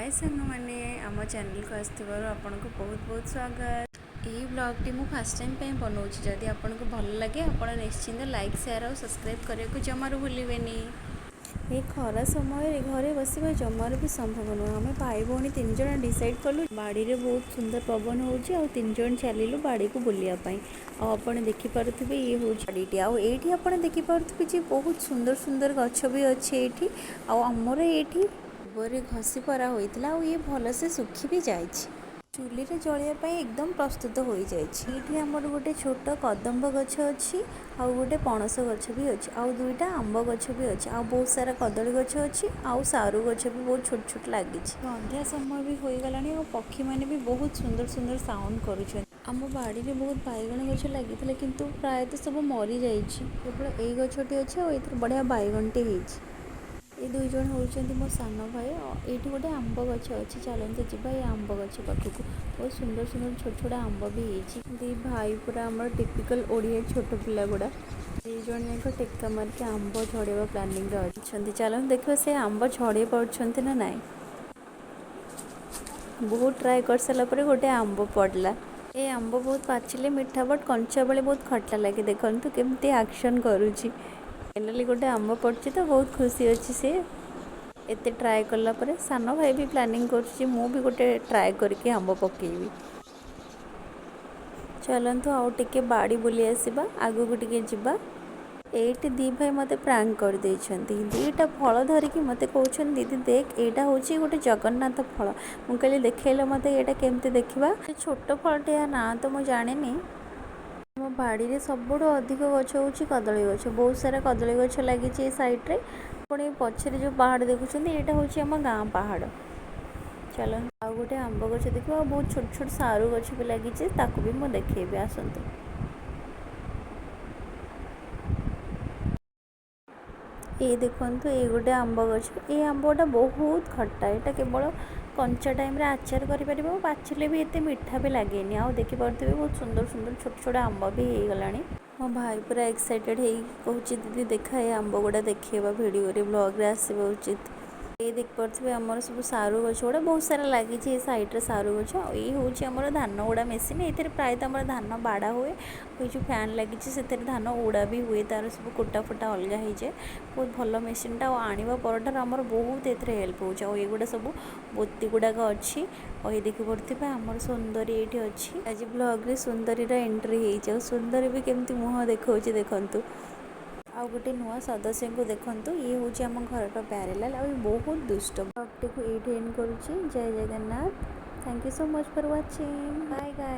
ହାଏ ସାଙ୍ଗମାନେ, ଆମ ଚ୍ୟାନେଲକୁ ଆସିଥିବାରୁ ଆପଣଙ୍କୁ ବହୁତ ବହୁତ ସ୍ୱାଗତ। ଏହି ବ୍ଲଗ୍ଟି ମୁଁ ଫାର୍ଷ୍ଟ ଟାଇମ୍ ପାଇଁ ବନାଉଛି। ଯଦି ଆପଣଙ୍କୁ ଭଲ ଲାଗେ, ଆପଣ ନିଶ୍ଚିନ୍ତ ଲାଇକ୍, ସେୟାର ଆଉ ସବସ୍କ୍ରାଇବ୍ କରିବାକୁ ଜମାରୁ ଭୁଲିବେନି। ଏ ଖରା ସମୟରେ ଘରେ ବସିବା ଜମାରୁ ବି ସମ୍ଭବ ନୁହଁ। ଆମେ ଭାଇ ଭଉଣୀ ତିନି ଜଣ ଡିସାଇଡ଼୍ କଲୁ, ବାଡ଼ିରେ ବହୁତ ସୁନ୍ଦର ପବନ ହେଉଛି ଆଉ ତିନି ଜଣ ଚାଲିଲୁ ବାଡ଼ିକୁ ବୁଲିବା ପାଇଁ। ଆଉ ଆପଣ ଦେଖିପାରୁଥିବେ, ଇଏ ହେଉଛି ବାଡ଼ିଟି। ଆଉ ଏଇଠି ଆପଣ ଦେଖିପାରୁଥିବେ ଯେ ବହୁତ ସୁନ୍ଦର ସୁନ୍ଦର ଗଛ ବି ଅଛି ଏଇଠି। ଆଉ ଆମର ଏଇଠି ଗୋବରରେ ଘଷି ପରା ହୋଇଥିଲା ଆଉ ଇଏ ଭଲସେ ଶୁଖି ବି ଯାଇଛି, ଚୁଲିରେ ଜଳିବା ପାଇଁ ଏକଦମ ପ୍ରସ୍ତୁତ ହୋଇଯାଇଛି। ଏଇଠି ଆମର ଗୋଟେ ଛୋଟ କଦମ୍ବ ଗଛ ଅଛି ଆଉ ଗୋଟେ ପଣସ ଗଛ ବି ଅଛି ଆଉ ଦୁଇଟା ଆମ୍ବ ଗଛ ବି ଅଛି ଆଉ ବହୁତ ସାରା କଦଳୀ ଗଛ ଅଛି ଆଉ ସାରୁ ଗଛ ବି ବହୁତ ଛୋଟ ଛୋଟ ଲାଗିଛି। ସନ୍ଧ୍ୟା ସମୟ ବି ହୋଇଗଲାଣି ଆଉ ପକ୍ଷୀମାନେ ବି ବହୁତ ସୁନ୍ଦର ସୁନ୍ଦର ସାଉଣ୍ଡ କରୁଛନ୍ତି। ଆମ ବାଡ଼ିରେ ବହୁତ ବାଇଗଣ ଗଛ ଲାଗିଥିଲା, କିନ୍ତୁ ପ୍ରାୟତଃ ସବୁ ମରିଯାଇଛି। କେବଳ ଏଇ ଗଛଟି ଅଛି ଆଉ ଏଥିରେ ବଢ଼ିଆ ବାଇଗଣଟି ହେଇଛି। ଏ ଦୁଇ ଜଣ ହେଉଛନ୍ତି ମୋ ସାନ ଭାଇ। ଆଉ ଏଇଠି ଗୋଟେ ଆମ୍ବ ଗଛ ଅଛି, ଚାଲନ୍ତୁ ଯିବା ଏଇ ଆମ୍ବ ଗଛ ପାଖକୁ। ବହୁତ ସୁନ୍ଦର ସୁନ୍ଦର ଛୋଟ ଛୋଟ ଆମ୍ବ ବି ହେଇଛି। ଦି ଭାଇ ପୁରା ଆମର ଟିପିକାଲ ଓଡ଼ିଆ ଛୋଟ ପିଲା ଗୁଡ଼ା। ଦି ଜଣ ଯାକ ଟେକା ମାରିକି ଆମ୍ବ ଝଡ଼େଇବା ପ୍ଲାନିଂରେ ଅଛନ୍ତି। ଚାଲନ୍ତୁ ଦେଖିବା ସେ ଆମ୍ବ ଝଡ଼େଇ ପାରୁଛନ୍ତି ନା ନାଇଁ। ବହୁତ ଟ୍ରାଏ କରିସାରିଲା ପରେ ଗୋଟେ ଆମ୍ବ ପଡ଼ିଲା। ଏ ଆମ୍ବ ବହୁତ ପାଚିଲେ ମିଠା, ବଟ୍ କଞ୍ଚା ବେଳେ ବହୁତ ଖଟା ଲାଗେ। ଦେଖନ୍ତୁ କେମିତି ଆକ୍ସନ୍ କରୁଛି। ଫାଇନାଲି ଗୋଟେ ଆମ୍ବ ପଡ଼ିଛି ତ ବହୁତ ଖୁସି ଅଛି ସେ, ଏତେ ଟ୍ରାଏ କଲା ପରେ। ସାନ ଭାଇ ବି ପ୍ଲାନିଂ କରୁଛି, ମୁଁ ବି ଗୋଟେ ଟ୍ରାଏ କରିକି ଆମ୍ବ ପକେଇବି। ଚାଲନ୍ତୁ ଆଉ ଟିକେ ବାଡ଼ି ବୁଲି ଆସିବା, ଆଗକୁ ଟିକେ ଯିବା। ଏଇଠି ଦି ଭାଇ ମୋତେ ପ୍ରାଙ୍କ କରିଦେଇଛନ୍ତି। ଦୁଇଟା ଫଳ ଧରିକି ମୋତେ କହୁଛନ୍ତି, "ଦିଦି ଦେଖ, ଏଇଟା ହେଉଛି ଗୋଟେ ଜଗନ୍ନାଥ ଫଳ।" ମୁଁ କହିଲି, "ଦେଖେଇଲ ମୋତେ ଏଇଟା କେମିତି ଦେଖିବା।" ଛୋଟ ଫଳଟି, ୟା ନାଁ ତ ମୁଁ ଜାଣିନି। ଆମ ବାଡ଼ିରେ ସବୁଠୁ ଅଧିକ ଗଛ ହେଉଛି କଦଳୀ ଗଛ। ବହୁତ ସାରା କଦଳୀ ଗଛ ଲାଗିଛି ଏ ସାଇଡ଼୍ରେ। ଆପଣ ଏ ପଛରେ ଯେଉଁ ପାହାଡ଼ ଦେଖୁଛନ୍ତି, ଏଇଟା ହେଉଛି ଆମ ଗାଁ ପାହାଡ଼। ଚାଲନ୍ତୁ ଆଉ ଗୋଟେ ଆମ୍ବ ଗଛ ଦେଖିବା। ଆଉ ବହୁତ ଛୋଟ ଛୋଟ ସାରୁ ଗଛ ବି ଲାଗିଛି, ତାକୁ ବି ମୁଁ ଦେଖେଇବି, ଆସନ୍ତୁ। ଏଇ ଦେଖନ୍ତୁ, ଏଇ ଗୋଟେ ଆମ୍ବ ଗଛ। ଏଇ ଆମ୍ବଟା ବହୁତ ଖଟା। ଏଇଟା କେବଳ କଞ୍ଚା ଟାଇମ୍ରେ ଆଚାର କରିପାରିବ, ପାଚିଲେ ବି ଏତେ ମିଠା ବି ଲାଗେନି। ଆଉ ଦେଖିପାରୁଥିବେ, ବହୁତ ସୁନ୍ଦର ସୁନ୍ଦର ଛୋଟ ଛୋଟ ଆମ୍ବ ବି ହେଇଗଲାଣି। ମୋ ଭାଇ ପୁରା ଏକ୍ସାଇଟେଡ଼ ହେଇକି କହୁଛି, "ଦିଦି ଦେଖା, ଏ ଆମ୍ବ ଗୁଡ଼ା ଦେଖେଇବା ଭିଡ଼ିଓରେ, ବ୍ଲଗ୍ରେ ଆସିବା ଉଚିତ।" ଏଇ ଦେଖିପାରୁଥିବେ, ଆମର ସବୁ ସାରୁ ଗଛ ଗୁଡ଼ା ବହୁତ ସାରା ଲାଗିଛି ଏ ସାଇଡ଼୍ରେ ସାରୁ ଗଛ। ଆଉ ଏଇ ହେଉଛି ଆମର ଧାନ ଉଡ଼ା ମେସିନ୍। ଏଇଥିରେ ପ୍ରାୟତଃ ଆମର ଧାନ ବାଡ଼ା ହୁଏ। ଆଉ ଏଇ ଯେଉଁ ଫ୍ୟାନ୍ ଲାଗିଛି, ସେଥିରେ ଧାନ ଉଡ଼ା ବି ହୁଏ, ତାର ସବୁ କୁଟା ଫୁଟା ଅଲଗା ହେଇଯାଏ। ବହୁତ ଭଲ ମେସିନ୍ଟା ଆଉ ଆଣିବା ପରଠାରୁ ଆମର ବହୁତ ଏଥିରେ ହେଲ୍ପ ହେଉଛି। ଆଉ ଏଗୁଡ଼ା ସବୁ ବୋତି ଗୁଡ଼ାକ ଅଛି। ଆଉ ଏଇ ଦେଖିପାରୁଥିବେ, ଆମର ସୁନ୍ଦରୀ ଏଇଠି ଅଛି। ଆଜି ବ୍ଲଗ୍ରେ ସୁନ୍ଦରୀର ଏଣ୍ଟ୍ରି ହେଇଛି। ଆଉ ସୁନ୍ଦରୀ ବି କେମିତି ମୁହଁ ଦେଖାଉଛି ଦେଖନ୍ତୁ। ଆଉ ଗୋଟେ ନୂଆ ସଦସ୍ୟଙ୍କୁ ଦେଖନ୍ତୁ। ଇଏ ହେଉଛି ଆମ ଘରର ପ୍ୟାରେଲାଲ ଆଉ ଇଏ ବହୁତ ଦୁଷ୍ଟ। ବ୍ଲଗ୍ଟିକୁ ଏଇଠି ଏଣ୍ଡ କରୁଛି। ଜୟ Jagannath. Thank you so much for watching. Bye guys.